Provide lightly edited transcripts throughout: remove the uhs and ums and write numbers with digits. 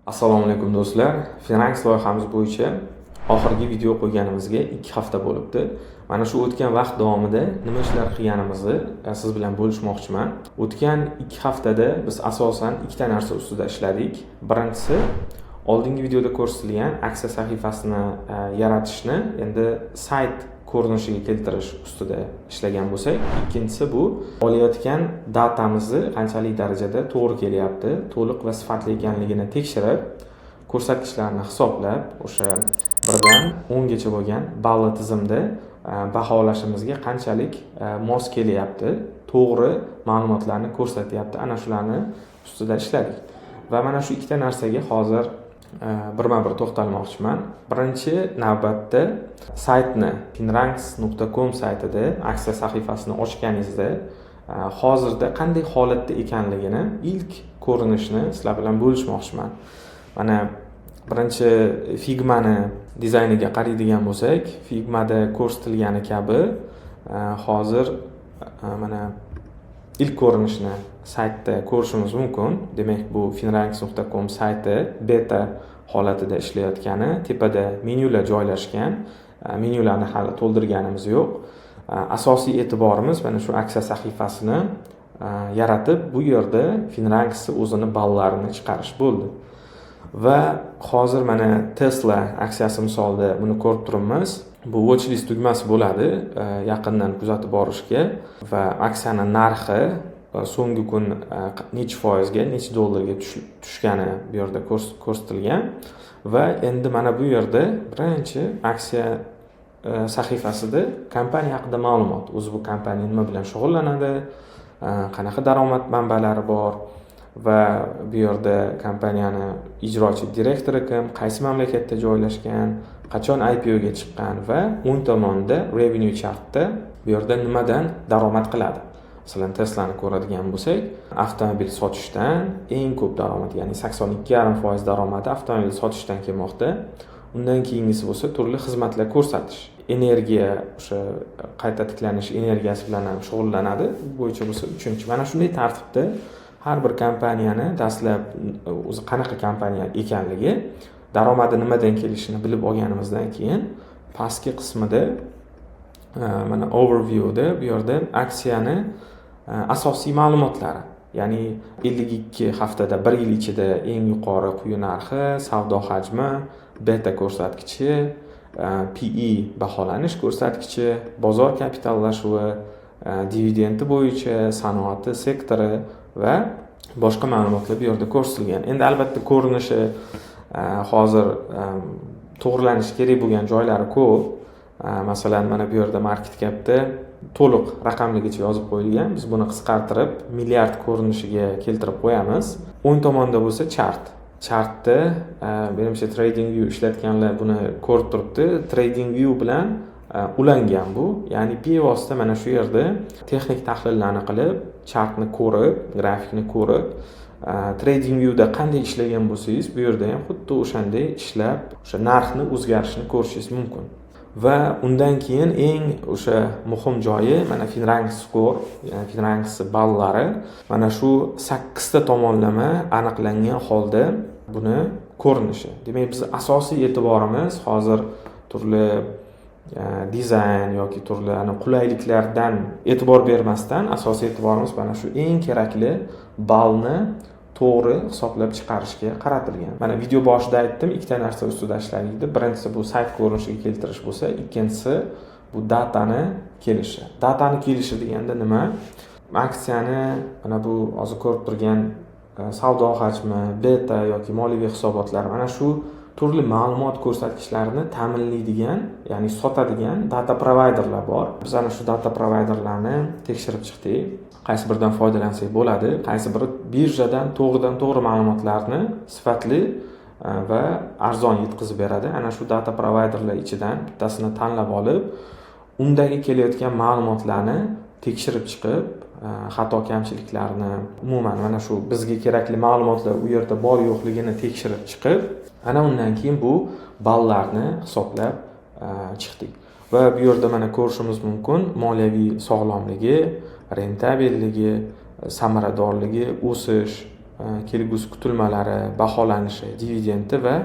Assalomu alaykum, do'stlar. Finranks loyihamiz bo'yicha oxirgi video qo'yganimizga 2 hafta bo'libdi. Mana shu o'tgan vaqt davomida nima ishlar qilganimizni siz bilan bo'lishmoqchiman. O'tgan 2 haftada biz asosan ikkita narsa ustida ishladik. Birinchisi, oldingi videoda ko'rsatilgan aksiya sahifasini yaratishni endi sayt ko'rinishiga keltirish ustida ishlagan bo'lsak, ikkinchisi, bu olayotgan datamizni qanchalik darajada to'g'ri kelyapti, to'liq va sifatli ekanligini tekshirib, ko'rsatkichlarni hisoblab, o'sha 1 dan 10 gacha bo'lgan balli tizimda baholashimizga qanchalik mos kelyapti, to'g'ri ma'lumotlarni ko'rsatyapti, ana shularni ustida ishladik. Va mana shu ikkita narsaga hozir birma bir to'xtalmoqchiman. Birinchi navbatda saytni, finranks.com saytida aksiya sahifasini ochganingizda hozirda qanday holatda ekanligini, ilk ko'rinishni sizlar bilan bo'lishmoqchiman. Mana, birinchi Figmani dizayniga qaraydigan bo'lsak, Figmada ko'rsatilgani kabi hozir mana ilk ko'rinishni saytda ko'rishimiz mumkin. Demak, bu finranks.com sayti beta holatida ishlayotgani. Tepada menyular joylashgan, menyularni hali to'ldirganimiz yo'q. Asosiy e'tiborimiz mana shu aksiya sahifasini yaratib, bu yerda Finranksni o'zini ballarini chiqarish bo'ldi. Va hozir mana Tesla aksiyasi misolida buni ko'rib turibmiz. Bu watchlist tugmasi bo'ladi yaqindan kuzatib borishga va aksiyani narxi so'nggi kun nechi foizga, necha dollarga tushgani bu yerda ko'rsatilgan. Va endi mana bu yerda birinchi aksiya sahifasida kompaniya haqida ma'lumot: o'zi bu kompaniya nima bilan shug'ullanadi, qanaqa daromad manbalari bor va bu yerda kompaniyani ijrochi direktori kim, qaysi mamlakatda joylashgan, qachon IPOga chiqqan va o'ng tomonda revenue chartda bu yerda nimadan daromad qiladi. Masalan, Teslani ko'radigan bo'lsak, avtomobil sotishdan eng ko'p daromad, ya'ni 82,5% daromadi avtomobil sotishdan kelmoqda. Undan keyingisi bo'lsa turli xizmatlar ko'rsatish, energiya, o'sha qayta tiklanish energiyasi bilan ham shug'ullanadi, bu bo'yicha bo'lsa uchinchi. Mana shunday tartibda har bir kompaniyani dastlab o'zi qanaqa kompaniya ekanligi, daromadi nimadan kelishini bilib olganimizdan keyin pastki qismida mana overviewda bu yerda aksiyani asosiy ma'lumotlari, ya'ni 52 haftada, bir yil ichida eng yuqori, quyi narxi, savdo hajmi, beta ko'rsatkichi, PE baholanish ko'rsatkichi, bozor kapitallashuvi, dividendi bo'yicha sanoati sektori va boshqa ma'lumotlar bu yerda ko'rsatilgan. Endi, albatta, ko'rinishi hozir to'g'irlanishi kerak bo'lgan joylari ko'p. Masalan, mana bu yerda market capda to'liq raqamligicha yozib qo'yilgan, biz buni qisqartirib, milliard ko'rinishiga keltirib qo'yamiz. O'ng tomonda bo'lsa chart. Chartda, menimcha, TradingView ishlatganlar buni ko'rib turibdi, TradingView bilan ulangan bu, ya'ni bevosita mana shu yerda texnik tahlillarni qilib, chartni ko'rib, grafikni ko'rib, TradingViewda qanday ishlagan bo'lsangiz, bu yerda ham xuddi o'shanday ishlab, o'sha narxni o'zgarishini ko'rishingiz mumkin. Va undan keyin eng o'sha muhim joyi mana Finrank score, ya'ni Finranks ballari, mana shu sakkizta tomonlama aniqlangan holda buni ko'rinishi. Demak, bizni asosiy e'tiborimiz hozir turli dizayn yoki turli qulayliklardan e'tibor bermasdan, asosiy e'tiborimiz mana shu eng kerakli ballni to'g'ri hisoblab chiqarishga qaratilgan. Mana, video boshida aytdim, ikkita narsa ustida ishladik deb. Birinchisi, bu sayt ko'rinishiga keltirish bo'lsa, ikkinchisi, bu datani kelishi. Datani kelishi deganda nima? Aksiyani mana bu hozir ko'rib turgan savdo hajmi, beta yoki moliyaviy hisobotlar, mana shu turli ma'lumot ko'rsatkichlarini ta'minlaydigan, ya'ni sotadigan data provayderlar bor. Biz ana shu data provayderlarni tekshirib chiqdik, qaysi biridan foydalansak bo'ladi, qaysi biri birjadan to'g'ridan to'g'ri ma'lumotlarni sifatli va arzon yetkazib beradi. Ana shu data provayderlar ichidan bittasini tanlab olib, undagi kelayotgan ma'lumotlarni tekshirib chiqib, xato kamchiliklarni, umuman mana shu bizga kerakli ma'lumotlar u yerda bor yo'qligini tekshirib chiqib, ana undan keyin bu ballarni hisoblab chiqdik. Va bu yerda mana ko'rishimiz mumkin: moliyaviy sog'lomligi, rentabelligi, samaradorligi, o'sish. kelgusi kutilmalari, baholanishi, dividendi va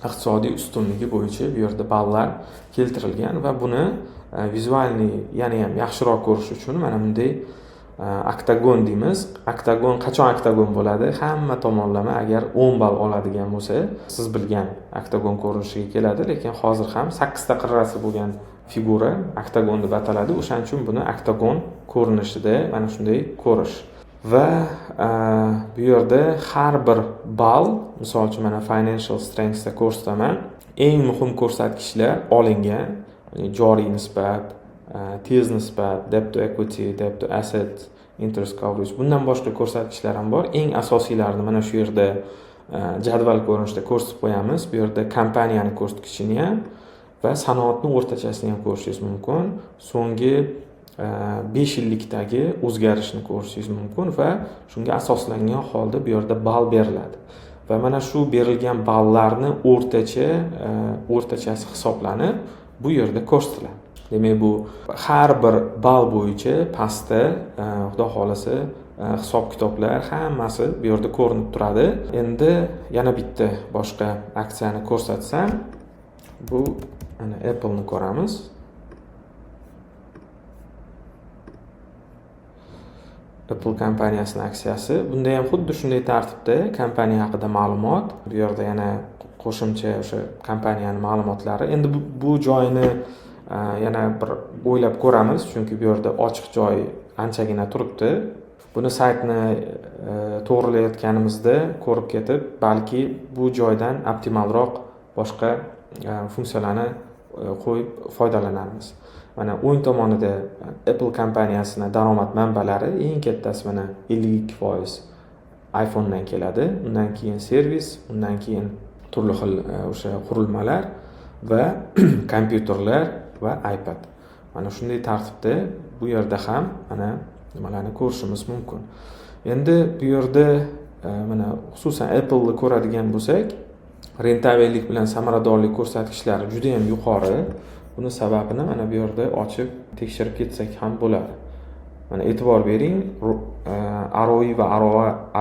iqtisodiy ustunligi bo'yicha bu yerda ballar keltirilgan va buni визуальный yana ham yaxshiroq ko'rish uchun mana bunday oktagon deymiz. Oktagon qachon oktagon bo'ladi? Hamma tomonlama agar 10 ball oladigan bo'lsa, siz bilgan oktagon ko'rinishiga keladi, lekin hozir ham 8 ta qirrasi bo'lgan figura oktagon deb ataladi. O'shaning uchun buni oktagon ko'rinishida mana shunday ko'rish. Va bu yerda har bir ball, misol uchun mana financial strengthsda ko'rsataman, eng muhim ko'rsatkichlar olingan, joriy nisbat, tez nisbat, debt to equity, debt to asset, interest coverage, bundan boshqa ko'rsatkichlar ham bor. Eng asosiylarini mana shu yerda jadval ko'rinishida ko'rsatib qo'yamiz. Bu yerda kompaniyani ko'rsatkichini ham va sanoatni o'rtachasini ham ko'rishingiz mumkin. So'nggi 5 yillikdagi o'zgarishni ko'rishingiz mumkin va shunga asoslangan holda bu yerda ball beriladi. Va mana shu berilgan ballarni o'rtachasi hisoblanib bu yerda ko'rsatiladi. Demak, bu har bir ball bo'yicha pastda xudo xohlasa hisob kitoblar hammasi bu yerda ko'rinib turadi. Endi yana bitta boshqa aksiyani ko'rsatsam, bu mana Apple'ni ko'ramiz. Apple kompaniyasining aksiyasi. Bunda ham xuddi shunday tartibda kompaniya haqida ma'lumot, bu yerda yana qo'shimcha o'sha kompaniyaning ma'lumotlari. Endi bu joyini yana bir o'ylab ko'ramiz, chunki bu yerda ochiq joy anchagina turibdi. Buni saytni to'g'rilayotganimizda ko'rib ketib, balki bu joydan optimalroq boshqa funksiyalarni qo'yib foydalanamiz. Mana o'ng tomonida Apple kompaniyasining daromad manbalari eng kattasi mana 52% iPhone'dan keladi. Undan keyin servis, undan keyin turli xil o'sha qurilmalar va kompyuterlar va iPad. Mana shunday tartibda bu yerda ham mana nimalarni ko'rishimiz mumkin. Endi bu yerda mana xususan Apple'ni ko'radigan bo'lsak, rentabellik bilan samaradorlik ko'rsatkichlari juda ham yuqori. Buni sababini mana bu yerda ochib tekshirib ketsak ham bo'ladi. Mana e'tibor bering, ROI va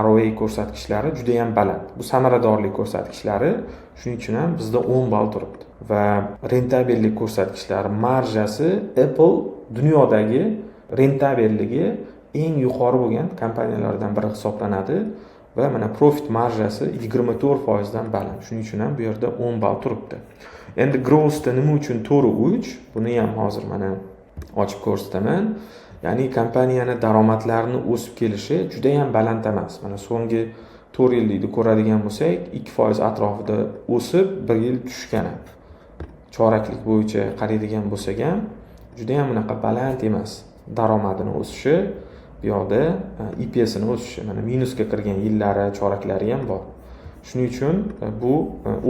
ROA ko'rsatkichlari juda ham baland. Bu samaradorlik ko'rsatkichlari, shuning uchun ham bizda 10 ball turibdi. Va rentabellik ko'rsatkichlari marjasi Apple dunyodagi rentabelligi eng yuqori bo'lgan kompaniyalardan biri hisoblanadi va mana profit marjasi 24% dan baland. Shuning uchun ham bu yerda 10 ball turibdi. Endi growthda nima uchun 4.3? Buni ham hozir mana ochib ko'rsataman. Ya'ni kompaniyani daromadlarini o'sib kelishi juda ham baland emas. Mana so'nggi 4 yillikni ko'radigan bo'lsak, 2% atrofida o'sib, 1 yil tushgan. Choraklik bo'yicha qaraydigan bo'lsak ham juda ham unaqa baland emas daromadini o'sishi, bu yoqda EPSini o'sishi, mana minusga kirgan yillari, choraklari ham bor. Shuning uchun bu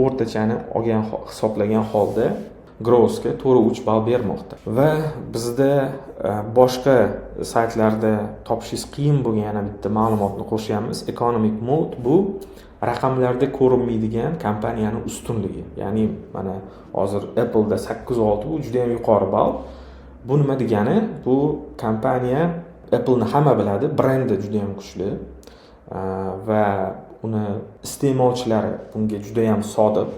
o'rtachani olgan hisoblagan holda growthga 4.3 ball bermoqda. Va bizda boshqa saytlarda topishingiz qiyin bo'lgan yana bitta ma'lumotni qo'shyapmiz. Economic moat bu raqamlarda ko'rinmaydigan kompaniyaning ustunligi. Ya'ni mana hozir Apple'da 8.6, bu juda ham yuqori ball. Bu nima degani? Bu kompaniya Apple'ni hamma biladi, brendi juda ham kuchli va uni iste'molchilari bunga juda ham sodiq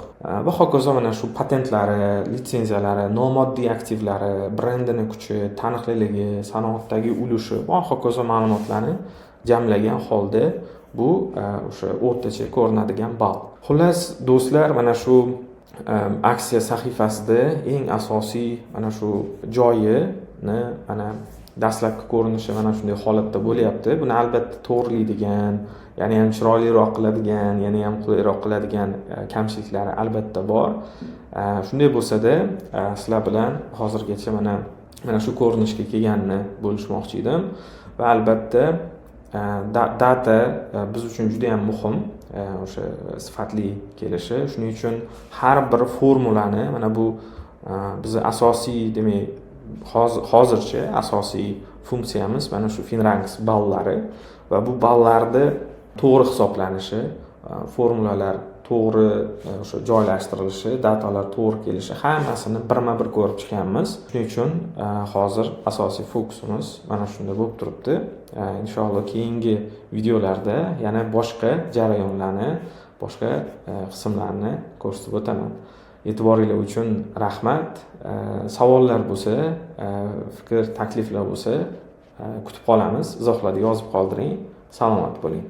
va hokazo. Mana shu patentlari, litsenziyalari, nomoddiy aktivlari, brendini kuchi, taniqliligi, sanoatdagi ulushi va hokazo ma'lumotlarni jamlagan holda bu o'sha o'rtacha ko'rinadigan ball. Xullas do'stlar, mana shu aksiya sahifasida eng asosiy mana shu joyini mana dastlabki ko'rinishi mana shunday holatda bo'lyapti. Buni albatta to'g'rilaydigan, ya'ni ham chiroyliroq qiladigan, yana ham qulayroq qiladigan kamchiliklari albatta bor. Shunday bo'lsa-da, sizlar bilan hozirgacha mana shu ko'rinishga kelganini bo'lishmoqchi edim va albatta data biz uchun juda ham muhim, o'sha sifatli kelishi. Shuning uchun har bir formulani mana bu bizni asosiy, demak, hozircha asosiy funksiyamiz mana shu FinRanks ballari va bu ballarni to'g'ri hisoblanishi, formulalar to'g'ri o'sha joylashtirilishi, datalar to'g'ri kelishi, hammasini birma bir ko'rib chiqqanmiz. Shuning uchun hozir asosiy fokusimiz mana shunda bo'lib turibdi. Inshaalloh, keyingi videolarda yana boshqa jarayonlarni, boshqa qismlarni ko'rsatib o'taman. E'tiboringlar uchun rahmat. Savollar bo'lsa, fikr takliflar bo'lsa, kutib qolamiz. Izohlarda yozib qoldiring. Salomat bo'ling.